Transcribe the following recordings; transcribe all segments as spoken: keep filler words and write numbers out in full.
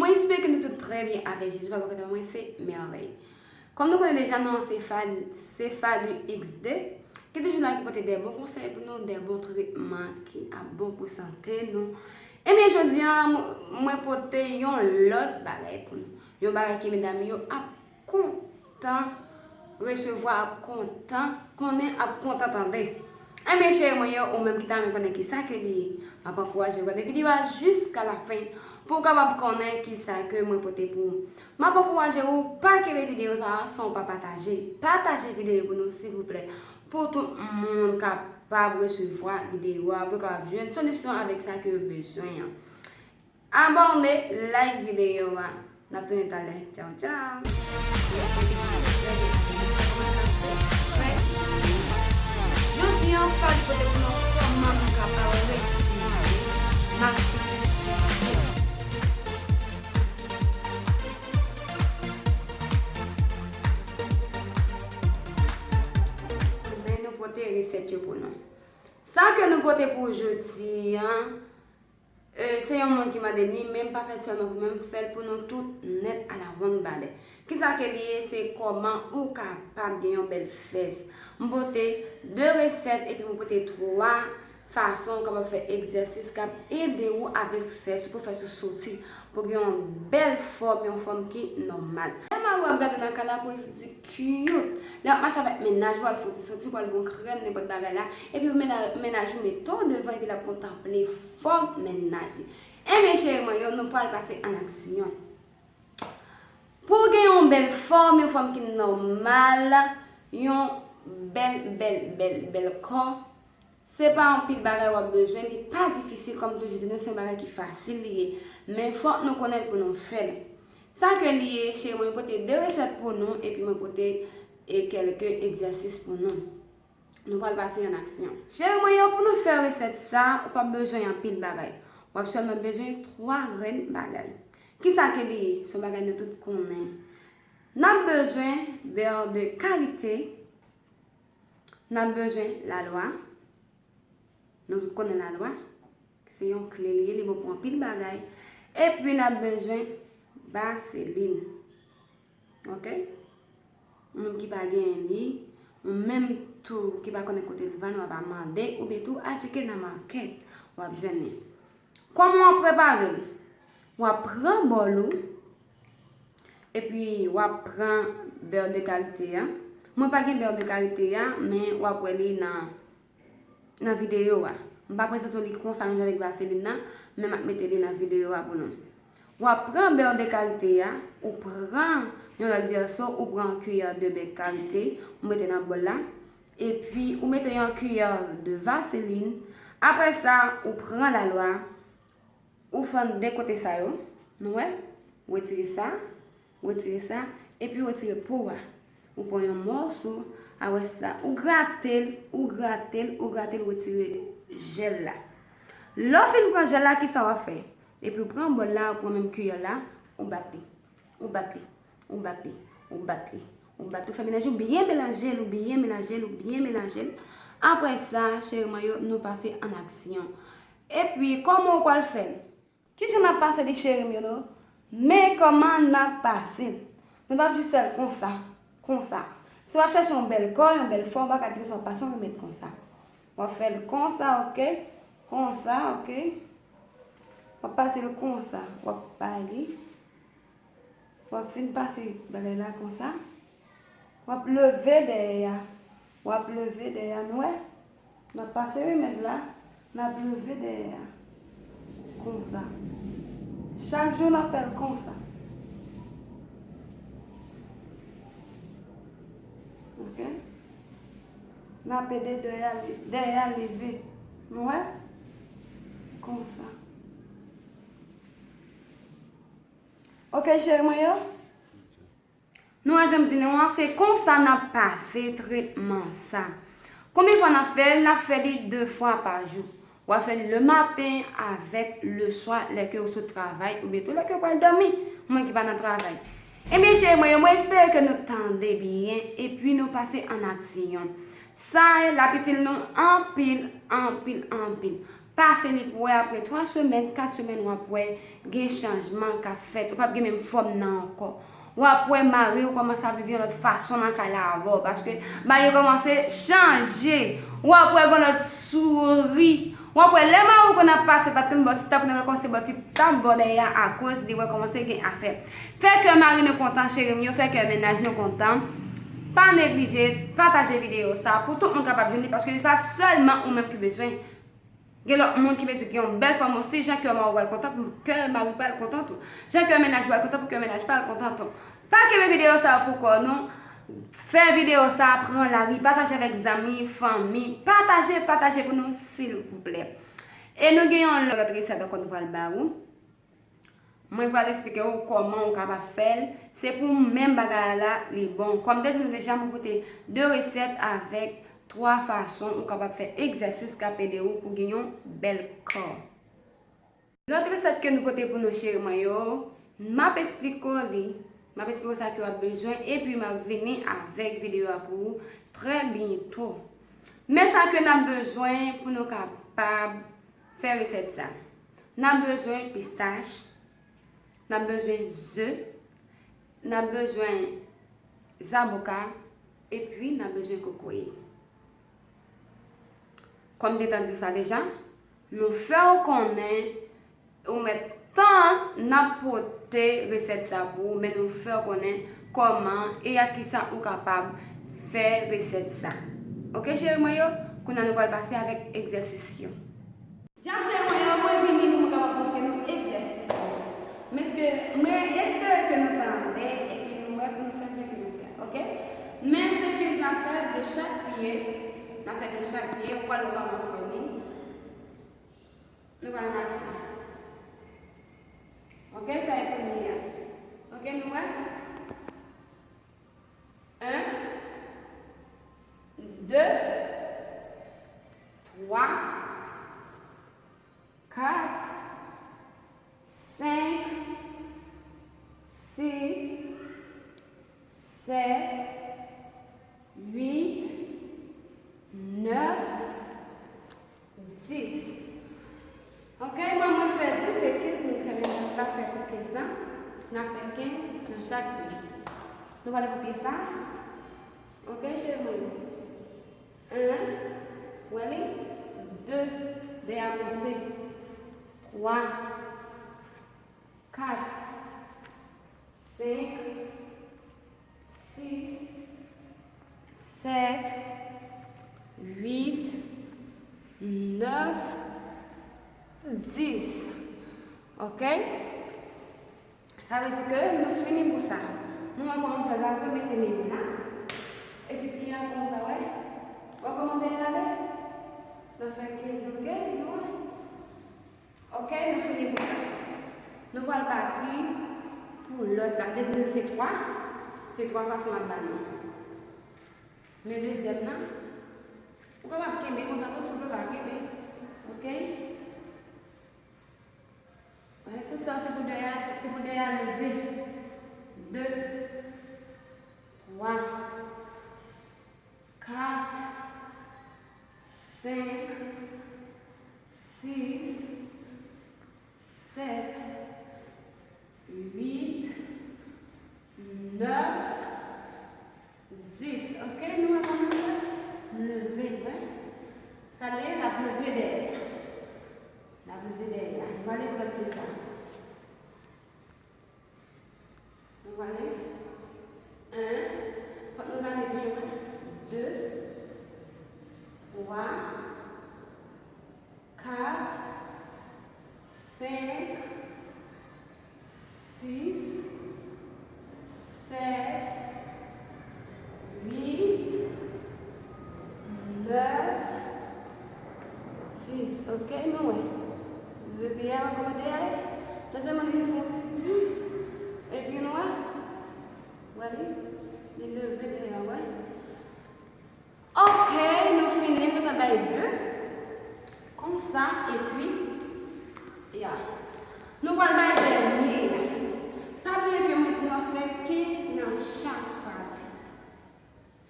Mwen espere ke nou tout trè byen avèk Jezi, papa kote mwen se mèvèy. Kòm nou konnen deja, non an se Fal-, se Falu X D, ki toujou la ki pote de bon konsèy pou nou, de bon tretman ki ap bon pou sante nou. Ebyen, jodi a, m-, mwen pote yon lòt bagay pou nou. Yon bagay ke medam yo ap kontan resevwa, ap kontan konnen, ap kontan tande. Enben, cheri mwen yo, ou menm ki ta renmen konnen kisa ke li ye, m ap ankouraje w gade videyo a jiska lafen pou w kapab konnen kisa ke mwen pote pou ou. M ap ankouraje w pa kenbe videyo sa a san w pa pataje. Pataje videyo pou nou, silvouplè, pou tout moun kapab resevwa videyo a, pou yo kapab jwenn solisyon avèk sa ke yo bezwen an. Abòne, like videyo a. N ap tounen talè. Tchaw, tchaw. Jodi a, Falu pote pou nou kòman nou kapab retire mastik. Men nou pote resèt yo pou nou. Sa ke nou pote pou jodi a, E, se yon moun ki mande m li, men m pa fè l sèlman pou mwen, m fè l pou nou tout nèt alawonnbadè. Kisa ke li ye? Se kòman ou kapab gen yon bèl fès. M pote de resèt epi m pote twa fason ou kapab fè egzèsis k ap ede w avèk fès ou, pou fès ou soti, pou gen yon bèl fòm, yon fòm ki nòmal. Lè mari w ap gade w nan kay la pou l di cute. Lè w ap mache avèk mennaj ou, al fè yon ti soti, pou al gen yon krèm, nenpòt bagay la, epi mennaj, mennaj ou mete w devan, epi l ap kontanple fòm mennaj li. Enben, cheri mwen yo, nou pral pase an aksyon. Pou w gen yon bèl fòm, yon fòm ki nòmal, yon bèl, bèl, bèl, bèl kò, se pa anpil bagay w ap bezwen, li pa difisil, kòm toujou di nou, se yon bagay ki fasil li ye. Men fòk nou konnen l pou nou fè l. Sa ke li ye, cheri mwen, mwen pote de resèt pou nou, epi mwen pote, e, kèlke egzèsis pou nou. Nou pral pase an aksyon. Cheri mwen yo, pou nou fè resèt sa, ou p ap bezwen anpil bagay. W ap sèlman bezwen twa grenn bagay. Kisa ke li ye? Se yon bagay nou tout konnen. N ap bezwen bè de kalite. N ap bezwen lalwa. Nou tout konnen lalwa. Se yon kle li ye, li bon pou anpil bagay. Epi n ap bezwen vaselin. Ok? Ou menm ki pa genyen li, ou menm tou ki pa konnen kote l vann, w ap mande, oubyen tou al tcheke nan makèt, w ap jwenn li. Kòman w ap prepare l? W ap pran bòl ou, epi w ap pran bè de kalite a. Mwen pa gen bè de kalite a, men w ap wè li nan, nan videyo a. M pa prezante w li konsa menm jan avèk vaselin nan, men m ap mete li nan videyo a pou nou. W ap pran bè de kalite a, ou pran yon lòt vèso, ou pran yon kiyè de bè kalite, ou mete nan bòl la, epi ou mete yon kiyè de vaselin. Apre sa, ou pran lalwa, ou fann de kote sa yo, nou wè, retire sa, retire sa, epi retire po a. Ou pran yon mòso, apre sa, ou grate l, ou grate l, ou grate l, retire jèl la. Lè w fin pran jèl la, kisa w ap fè? Epi w pran bòl la, ou pran menm kiyè la, ou bat li. Ou bat li. Ou bat li. Ou bat li. Ou bat li. Ou fè menaj ou byen melanje l, ou byen melanje l, ou byen melanje l. Apre sa, cheri mwen yo, nou pase an aksyon. Epi, kòman w pral fè l? Kijan n ap pase li, cheri m yo, non? Men kòman n ap pase l. Nou p ap jis fè l konsa, konsa. Si w ap chèche yon bèl kò, yon bèl fòm, w pa ka di ke sa w ap pase yon remèd konsa. W ap fè l konsa, ok? Konsa, ok? W ap pase l konsa. W ap bay li. W ap fin pase bagay la konsa. W ap leve dèyè a. W ap leve dèyè a, nou wè? N ap pase remèd la, n ap leve dèyè a. Konsa. Chak jou n ap fè l konsa. Ok? N ap ede dèyè a le-, dèyè a leve. Nou wè? Konsa. Ok, cheri mwen yo? Nou wè jan m di nou an, se konsa n ap pase tretman sa. Konbyen fwa n ap fè l? N ap fè li de fwa pa jou. W ap fè li le maten avèk le swa, lè ke w sot travay, oubyen tou lè ke w pral dòmi, moun ki pa nan travay. Ebyen, cheri mwen yo, mwen espere ke nou tande byen, epi nou pase an aksyon. Sa, l ap itil nou anpil, anpil, anpil. Pase li pou wè apre twa semèn, kat semèn, w ap wè gen chanjman k ap fèt. Ou p ap gen menm fòm nan ankò. W ap wè mari w kòmanse ap viv yon lòt fason nan kay la avè w, paske bagay yo kòmanse chanje. W ap wè gen lòt souri. W ap wè lè mari w konn ap pase, pa t konn ba w ti tap, kounye a l kòmanse ba w ti tap bò dèyè a, akoz li wè kòmanse gen afè. Fè kè mari nou kontan, cheri m yo, fè kè mennaj nou kontan. Pa neglije pataje videyo sa pou tout moun kapab jwenn li, paske li pa sèlman ou menm ki bezwen. Gen lòt moun ki bezwen gen yon bèl fanm osi, jan kè mari w pral kontan pou kè mari w pral kontan tou. Jan kè mennaj ou pral kontan pou kè mennaj pa l kontan tou. Pa kenbe videyo sa yo pou kò nou. Fè videyo sa pran lari, pataje avèk zanmi, fanmi. Pataje, pataje pou nou, silvouplè. E nou gen yon lòt resèt ankò nou pral ba ou. Mwen pral eksplike w kòman ou kapab fè l. Se pou menm bagay la li bon. Kòm m te di nou deja, mwen pote de resèt avèk twa fason ou kapab fè egzèsis k ap ede w pou gen yon bèl kò. Lòt resèt ke nou pote pou nou, cheri mwen yo, m ap eksplike w li. M ap eksplike w sa ke w ap bezwen, epi m ap vini avèk videyo a pou ou trè byento. Men sa ke n ap bezwen pou nou kapab fè resèt sa. N ap bezwen pistach, n ap bezwen ze, n ap bezwen zaboka, epi n ap bezwen kokoye. Kòm m te tan di w sa deja, nou fè w konnen ou mèt tan n ap pote resèt sa pou ou, men nou fè w konnen kòman e ak kisa ou kapab fè resèt sa. Oke, cheri mwen yo, kounye a nou pral pase avèk egzèsis yo. Dja cheri mwen yo, mwen vini pou mwen kapab montre nou egzèsis yo. Mèske, mwen espere ke nou tande, epi nou wè pou nou fè jan ke nou fè, oke? Men se kenz n ap fè de chak pye, n ap fè de chak pye, ou pral wè kòman fè li. Nou pral nan aksyon. Oke, sa e premye a. Oke, nou wè? En, de, twa, kat, senk, sis, sèt, uit, nèf, dis. Oke, mwen, mwen fè dis e kenz, nou fè menm jan, n ap fè tout kenz la. N ap fè kenz nan chak pye. Nou pral pou pye sa. Oke, cheri mwen. En, wè li? De, dèyè a monte. Twa, kat, senk, sis, sèt, uit, nèf, dis. Oke? Sa vle di ke nou fini pou sa. Nou wè kòman fè la, nou mete men nou la. Epi pye a konsa, wè. Wè kòman dèyè l ale? N ap fè kenz, oke? Nou wè. Oke, nou fini pou sa. Nou pral pati pou lòt la. M te di nou se twa, se twa fason m ap ba nou. Men dezyèm nan, ou kapab kenbe konsa tou, si w vle w ka kenbe. Oke? Tout sa se pou dèyè, se pou dèyè a leve. De, twa, kat, senk, sis, sèt, uit, nèf, dis. Oke, nou wè kòman nou fè? Leve, wè. Sa l ye, n ap leve dèyè. N ap leve dèyè a. Nou ale pou lòt pye sa. Nou prale. En. Fòk nou gade byen, wi. De. Twa. Kat. Senk. Sis. Sèt. Uit. Nèf. Dis. Oke, nou wè. Leve pye a, wè kòman dèyè a ye? Nan sèlman li vin fè yon ti di. Epi nou wè. Wè li? Li leve dèyè a, wè. Oke, nou fini, nou fè bay de. Konsa, epi, ya. Nou pral bay dènye a. Pa bliye ke mwen di nou ap fè kenz nan chak pati.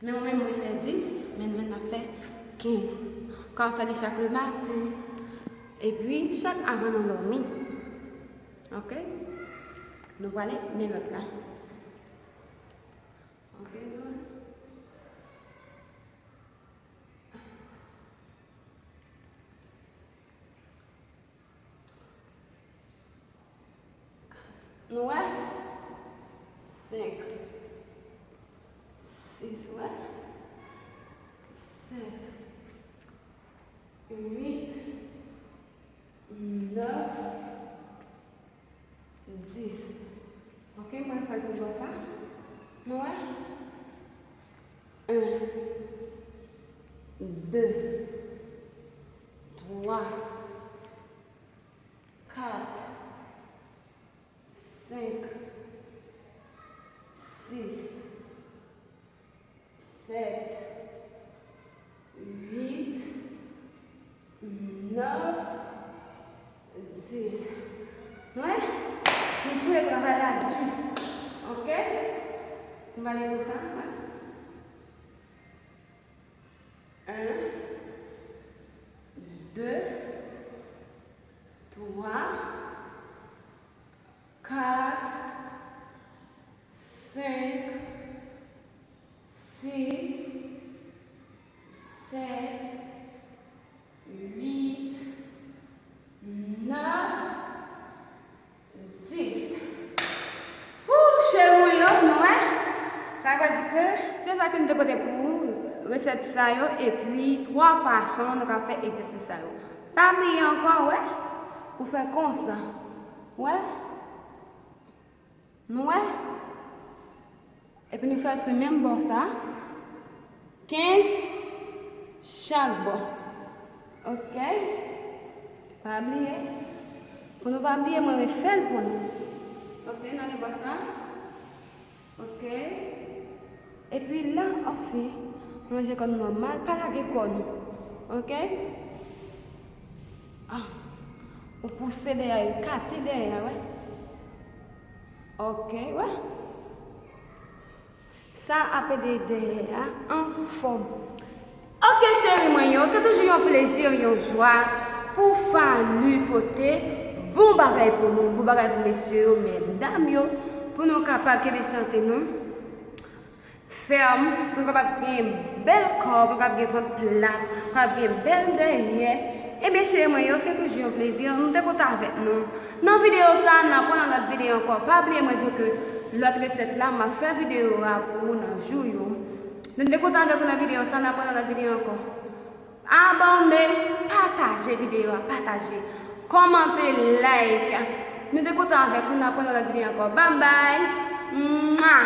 Men mwen menm mwen fè dis, men nou menm n ap fè kenz. Ka w fè li chak lematen. Epi, chak avan nou dòmi, oke, nou prale men lòt la. Oke, nou. Nou wè? Senk. Sis, wè? Sèt. Uit. Nèf. Dis. Oke, mwen fè l sou bò sa. Nou wè? En. De. Twa. Kat. Senk. Sis. Sèt. Uit. Nèf. Dis. Wè? Nou jwe travay la di. Oke? Nou va ale konsa, wè. En, de, twa, kat, senk, sis, sèt, uit, nèf, dis. Wou, cheri mwen yo, nou wè? Sa vle di ke se sa ke nou te pote pou ou, resèt sa yo, epi twa fason nou ka fè egzèsis sa yo. Pa bliye ankò, wè? Ou fè konsa. Wè? Nou wè? Epi nou fè l sou menm bò sa. Kenz chak bò. Oke? Pa bliye. Pou nou pa bliye, mwen refè l pou nou. Oke, n ale bò sa. Oke? Epi la osi, nou lonje kò nou nòmal, pa lage kò nou. Oke? Ah, ou pouse dèyè, ou kate dèyè, wè. Oke, wè. Sa ap ede dèyè a anfòm. Oke, cheri mwen yo, se toujou yon plezi, yon jwa pou Fani pote bon bagay pou nou, bon bagay pou mesye yo, medam yo, pou nou kapab kenbe sante nou fèm, pou nou kapab gen bèl kò, pou nou kapab gen vant plat, pou nou kapab gen bèl dèyè. Ebyen, cheri mwen yo, se toujou yon plezi. Nou te kontan avèk nou. Nan videyo sa, n ap wè nan lòt videyo ankò. Pa bliye mwen di w ke lòt resèt la, m ap fè videyo a pou ou nan jou yo. Nou te kontan avèk ou nan videyo sa, n ap wè nan lòt videyo ankò. Abòne, pataje videyo a, pataje, kòmante, like. Nou te kontan avèk ou, n ap wè nan lòt videyo ankò. Babay! Mwa!